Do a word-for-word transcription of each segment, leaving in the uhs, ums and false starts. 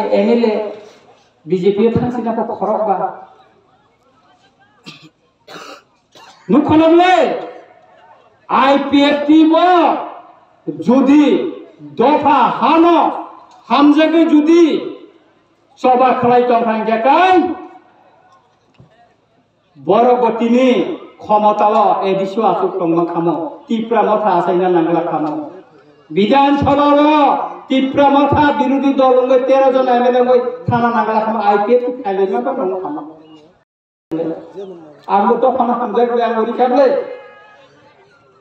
M L A B J P o thangsi na khorok ba. Nukhono bole I P F T bo jodi dopha hano hamjagwi jodi choba khlai tong thang khe kai borok bo tini khomotao A D C o aswk tongma khamo, Tipra Motha achaina nangla khamo. Bidhan Sabhao Tipra Motha birodhi dol wngwi tero jon M L A wngwi thana nangla khamo, I P F T khailaima tongma khamo. Ang bo dophano hamjak le, ang ori kable.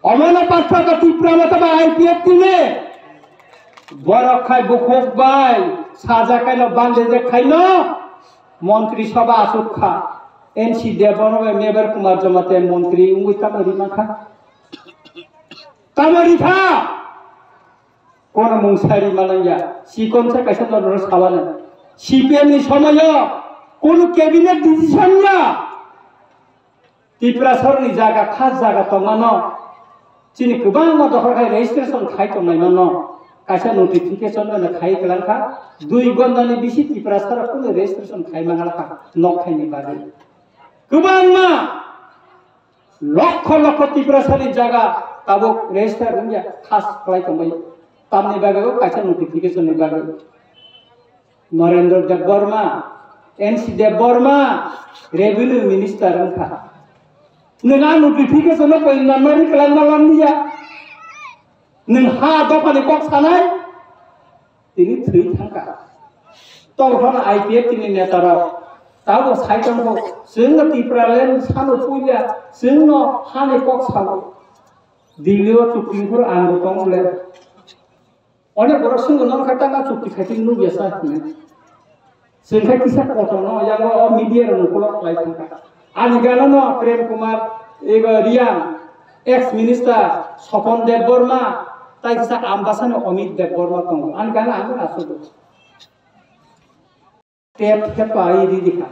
Omono pathaka Tipra Motha ba I P F T ne. Borok khai bukhuk bai saja kaino bande je khaino Montri Sabha asuk kha. N C Debbarma bai Mebar Kumar Jamate montri wngwi tamo rima kha. Tamo ri kha. Kono mung sari manang ya, sikon sa kaisa no no sawana. C P M ni somoyo kono cabinet decision ya. Tiprasarni jaga, khas jaga tongmano. Chini kwbangma dokhor khai registration khai tongnai mano. Kaisa notification no khai kwlangkha. Dui gondani bisi Tiprasara kono registration khai mangalakha nok khaini bagwi. Kwbangma Lokho lokho Tiprasani jaga tabuk register wngya khas khlai tongbai. Tamni bagwi o kaisa notification ni bagwi. Narendra Debbarma, N C Debbarma, Revenue Minister wngkha. Nwng a notification no poinna nori kwlangma lamliya. Nwng ha dophani kok sanai? Tini thwi thangkha. Tongthokno I P F T ni neta rok tabuk sai tongkho, chwngno Tipraland sano puila, chwngno hani kok salo. Delhi o chukti phuru ang bo tong le. Onek borok swngno nang kha tang a chukti khai tini nukya sa hwnwi. Chwng khe kisa kotorno yango o media rok ukolog khlai thangkha. Ani gana no Prem Kumar, eba Riang, ex minister Sopon Debbarma, tai kisa Ambasani Amit Debbarma tongo. Ani gana ang asuk. Tep hepa ai ridi kha.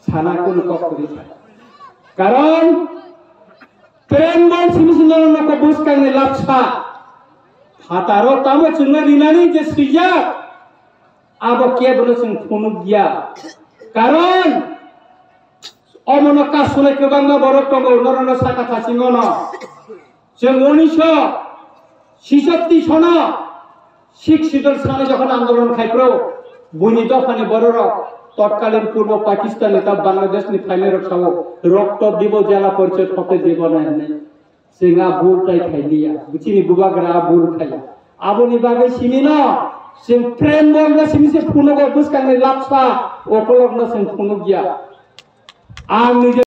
Sana kun kok kuri kha. Karon Prem bol simi simi no ko buskang ni lapsa. Hataro tamo chwngno rinani je swijak. Abo kebono chwng phunukya. Karon omono kasulai kwbangma borok tongo, norokno saka thasingono. Chwng unisho sisatti sono Sixth Schedule sani jokhon andolon khai phuru, buini dophani bororok totkalin Purbo Pakistan ni ta Bangladesh ni phainai rok sao, "Rokto dibo, jela porichoi hote dibo na" hinwi. Chwng a bul tai khai liya, chini bubagra a bul khaiya. Aboni bagwi simi no chwng Prem Bol no simi se phunugo, bwskangni lapsa okolog no chwng phunukya. Ang nije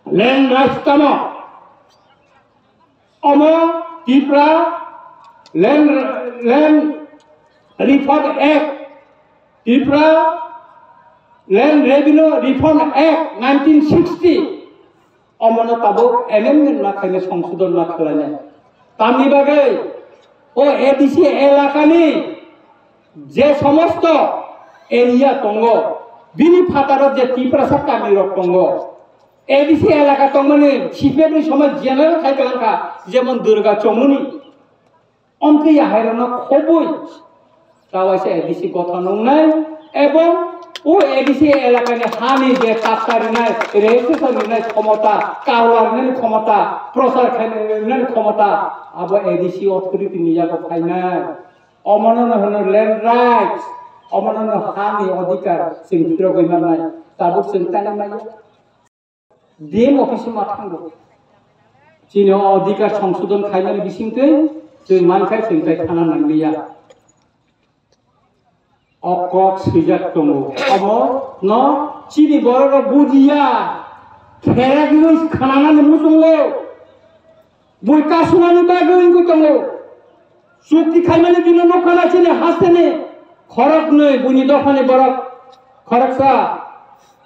land rights tamo, omo Tipra Land, Land Reform Act, Tipra Land Revenue Reform Act nineteen sixty, omono tabuk amendment ma khainai, songsodon ma khlainai. Tamni bagwi o A D C elakani je somosto area tongo, bini phataro je Tiprasa kamirok tongo, A D C elaka tongmani C P M ni somoi general khai kwlangkha, jemon Durga Chomuni. Omtwi yahairokno khobwi kawaisa A D C gothon wngnai ebong o A D C elakani hani je patta rinai, registration rinai khomota, kaula rinani khomota, prochar khainani khomota abo A D C authority ni yago phainai. Omono no hwno land rights, omono no hani odhikar chwng phirogwi mannai, tabuk chwng tangwi manya. D M office ma thango. Chini o odhikar songsodon khaimani bisingtwi chwng mankhai chwng tai thana nangliya. O kok swijak tongo. Obo no chini borok rok bujiya. Kherak news khananani muchungo. Bui kasumani bagwi wngwi tongo. Chukti khaimani bini nokha na chini hasteni khoroknwi buini dophani borok khoroksa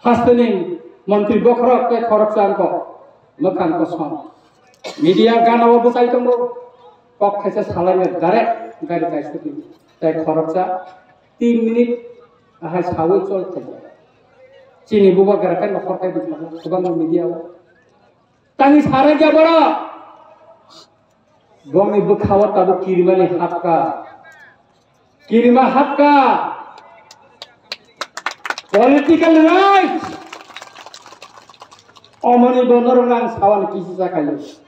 hasteni montri bokhorok tei khoroksa wngkha mwkhang kosom. Media gana o bwchai tongo. Kok khaisa salaino direct gari kaisa di. Tei khoroksa tin minute ahai sawi chol khaija. Chini bubagra khe nokhor khai bwthargo kwbangma media o. Tangwi sarai khe borok. Bongni bwkhao tabuk kirimani hapkha. Kirima hakka, political right, omoni bo norok ang sawan kisi sakali.